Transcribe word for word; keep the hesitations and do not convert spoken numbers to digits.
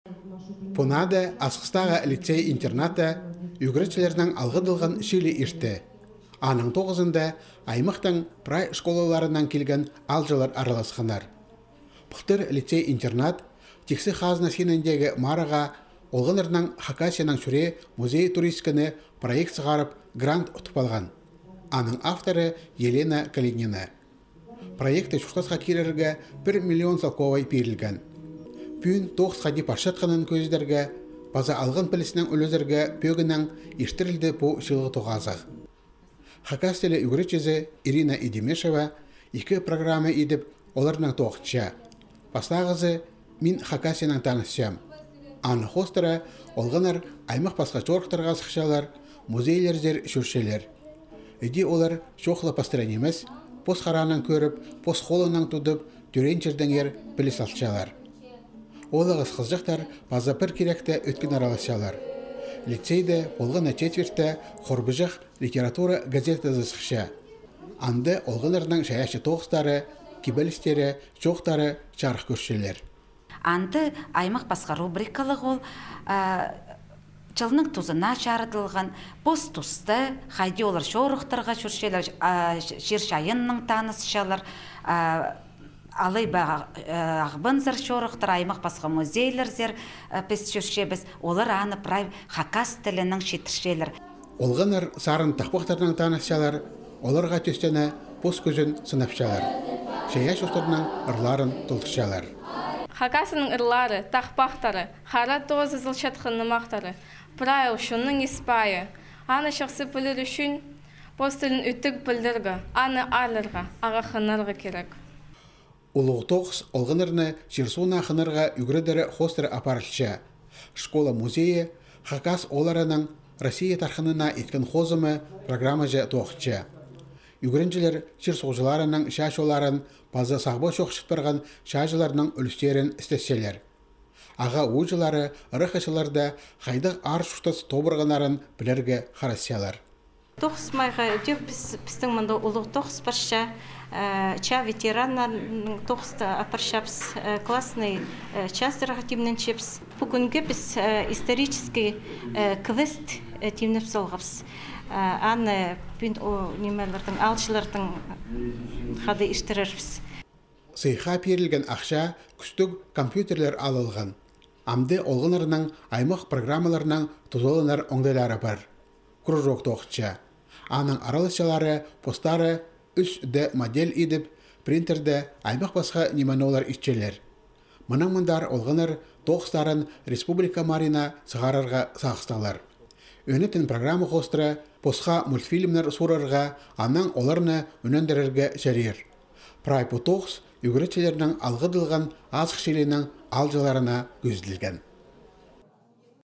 Пу наада Асхыстағы лицей-интернатта ӱгретчілернің алғыдылған чыылии иртті. Аның тоғызында аймахтың прай школаларынаң килген аалҷылар араласханнар. Пылтыр лицей-интернат Тиксі Хазна синіндегі марығға олғаннарның Хакасияның чӱрее музей туристкіні проект сығарып, грант утып алған. Аның авторы Елена Калинина. Проектте чуртасха кирерге пір миллион салковай пирілген. Пӱӱн тоғыс хайди парчатханын кӧзідерге паза алған пілісінең ӱлезерге пӧгінең иртірілді пу чыылығ тоғазығ. Хакас тілі ӱгретчізі Ирина Идимешева ікі программа идіп, оларнаң тоғынча. Пастағызы «Мин Хакасиянаң танысчам». Аны хоостыра олғаннар аймах пасха чорыхтарға сыхчалар, музейлерзер чӧрчелер. Іди олар чоохтап пастыра нимес, пос хараанаң кӧріп, пос холынаң тудып, тӧреен чирдеңер піліс алчалар. Оолағас хызыҷахтар паза пір киректе ӧткін араласчалар. Лицейде полған на четвертьте «Хорбыҷах» литература газетазы сыхча. Анда олғаннарның чайаачы тоғыстары, кибелістері, чоохтары чарых кӧрчелер. Анда аймах пасха рубрикалығ ол, а, чылның тузына чарыдылған, пос туста, хайди олар чорыхтарға чӧрчелер, а, чир-чайыннаң танысчалар, а, алай ба, а, Ағбанзар чорыхтар, аймах пасха музейлерзер, а, піс чӧрчебіс, олар аны прай хакас тілінең читірчелер. Олғаннар сарын тахпахтарнаң танысчалар, оларға тӧстене пос кӱзін сынапчалар. Чайаачы устарның ырларын толдырчалар. Хакасның ырлары, тахпахтары, хара тоозы, сылчатхан нымахтары, прай ол чонның ис-пайы. Аны чахсы пілер ӱчӱн пос тілін ӧтік пілдірге, аны аарларға, ағаа хынарға кирек. Улуғ тоғыс олғаннарны чир-сууннаң хынарға ӱгредері хоостыра апарылча. Школа музейі хакас оолларының Россия Тархынына иткен хозымы программаҷа тоғынча. Ӱгренҷілер чир-суғҷыларының чаа-чолларын паза сағба чох чіт парған чааҷыларның ӱлӱстерін істесчелер. Аға-ууҷалары ырах чылларда хайдағ аар чуртас тобырғаннарын пілерге харасчалар. Тоғыс майға тӧӧй піс, пістің мында улуғ тоғыс парча, э, чаа ветераннарның тоғысты апарчабыс, э, классный, э, частьтарға тимненчебіс. Пу кӱнге піс, э, исторический, э, квест, э, тимнеп салғабыс. Э, аны пӱӱн, о, нимелернің, аалҷыларның хада иртірербіс. Сыйыхха пирілген ахча кӱстіг компьютерлер алылған. Амды олғаннарның аймах программаларынаң тузаланар оңдайлары пар. Кружок тоғынча. Аның араласчылары постары ӱс дэ модель идіп, принтерде аймах пасха нимені олар итчелер. Мынаң мындар олғаннар тоғыстарын республика марина сығарарға сағысталар. Ӧнетін программа хоостыра посха мультфильмнер суурарға, анаң оларны ӱнендірерге чарир. Прай пу тоғыс ӱгретчілернің алғыдылған азых чылиинің аалҷыларына кӧзіділген.